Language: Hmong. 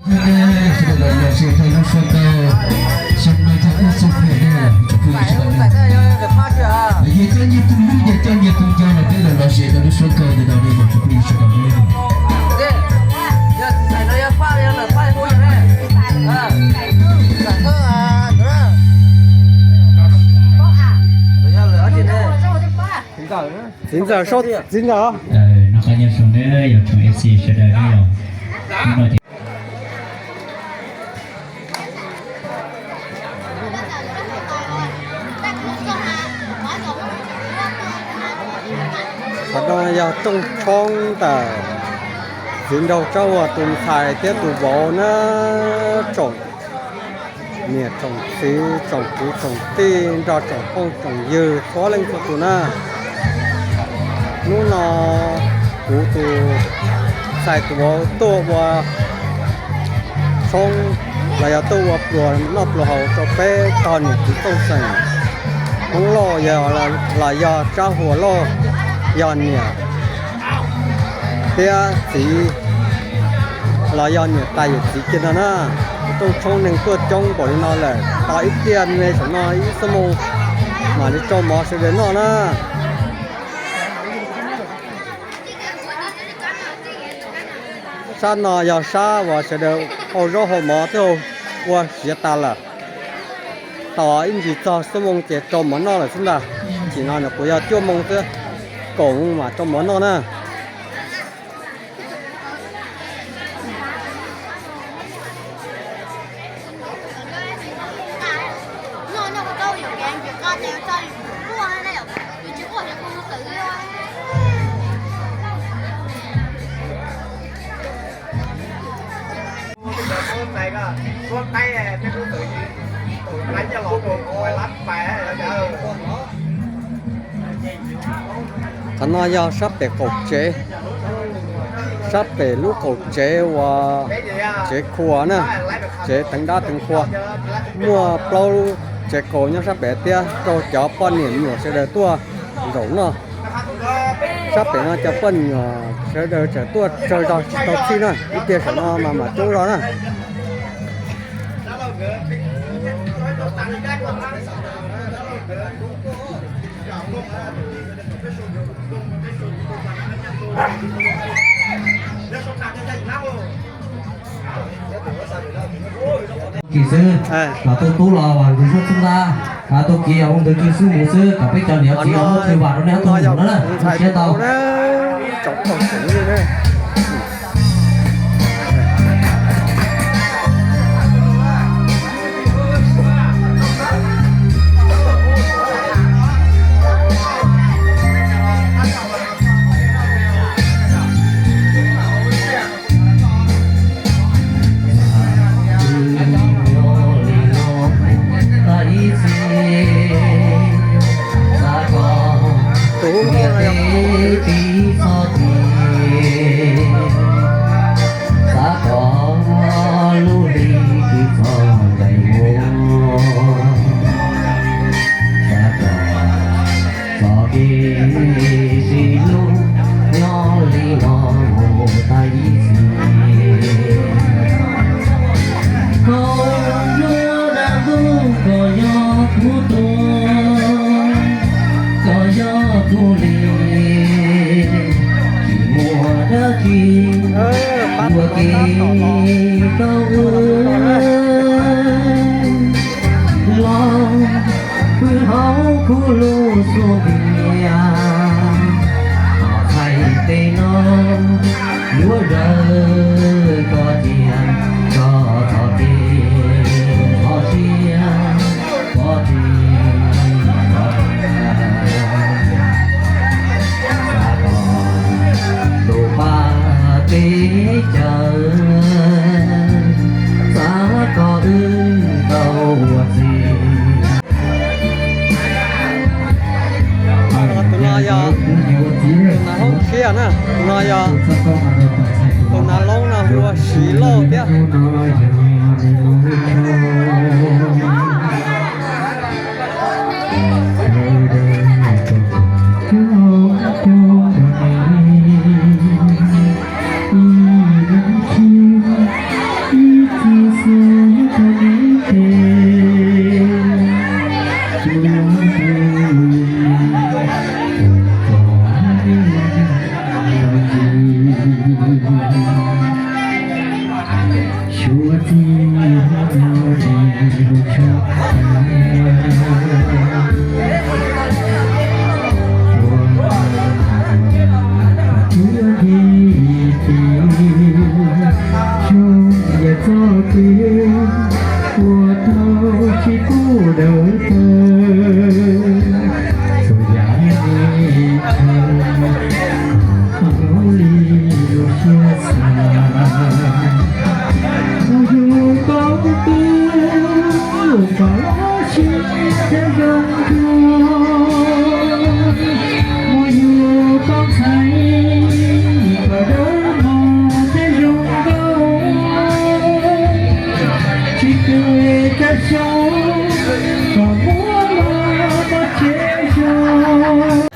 Sawv daws los lom zem rau lub suab nkauj xyoo no txog ub txog phem na tsoom phooj ywg sawv daws na. Yog coj nyias tus hlub, yog coj nyias tus nco los peb los lom zem rau lub suab nkauj ntawm no na tsoom phooj ywg sawv daws na. Txiv ntxawm, txiv ntxawm. Noj qab nyob zoo nawb yog tsoom F C sawv daws na yog. Qhov no yog rooj tshoob ntawm txiv nraug Tsab Huas tus ntxhais thiab tus vauv na, tsoom niam tsoom txiv tsoom kwv tsoom tij nrog tsoom phooj tsoom ywg txhua leej txhua tus na. Hnub no kuv tus ntxhais tus vauv tuaj ua tshoob los yog tuaj ua pluas noj pluas haus rau peb tog niam txiv Tooj Xeem, Hmoob Lauj los yog Tsab Huas Lauj, yog niam thiab txiv los yog niam tais yawm txiv kiag no na. Rooj tshoob neeg tuaj coob npaum li no lawm, tos ib pliag me saum no ib xuab moos mam li rau mov sawv daws noj na. Sab no yog sab uas sawv daws hau zaub hau mov twb hau ua siav tas lawm. Tos ib ntsis txog xuab moos ces rau mov noj lawm xwb ntag. Tam sim no nws kuj yog cuaj moos xwb, kaum moos mam rau mov noj na. Qhov no yog sab pem qaum tsev, sab pem lub qaum tsev uas tsev qhua na, tsev teev dab teev qhua. Muaj plaub lub tsev qaum nyob sab pem thiab rau cov poj niam me nyuam sawv daws tuaj zaum noj. Sab pem no cov poj niam sawv daws tseem tuaj tsawg zog tsis tau txhij na, ib pliag saum no mas mam coob zog na. Kis xwb, los tuaj tub los vas ntug zuaj txhub ntab, tuaj kis ua ntawd kis xwb mus xwb kom peb cov niam txiv los muab tsw vas rau nej ob tug mus no na, siab tau. Tus hub muag no yog tus txiv txhob tis, xav kom lub hli tsis txhob nqaim mus, xav kom txoj kev sib hlub nyob li no mus tag ib txhis. Koj yuav dab ntub koj yog kuv tuag, koj yog kuv li, tsis muaj dab tsi ua ke tau wb los pw hauv kuv lub xub ntiag. Thaum txhais tes no yuav zawm koj cia, koj txoj kev kho siab, koj tsis kho siab. Xav kom lub paj teb chaws, xav kom wb tau ua txiv. Tus no yog tus nas hoob tshiab na, tus no yog tus nas loob no hu ua Siv Lauj thiab. Ua txiv hmo no es lub tshav, ua txiv ua txiv, tsuas yog txoj kev ua tau tsis pub dawb paug. Txhua yam li thawj, ua li lub siab xav, mus yug tau twg kom los sib thiab zoo dua, mus yug tau ntxhais kom dawb mos thiab zoo nkauj, tsis tu li kab xyoob kom muab los pov tseg zoo.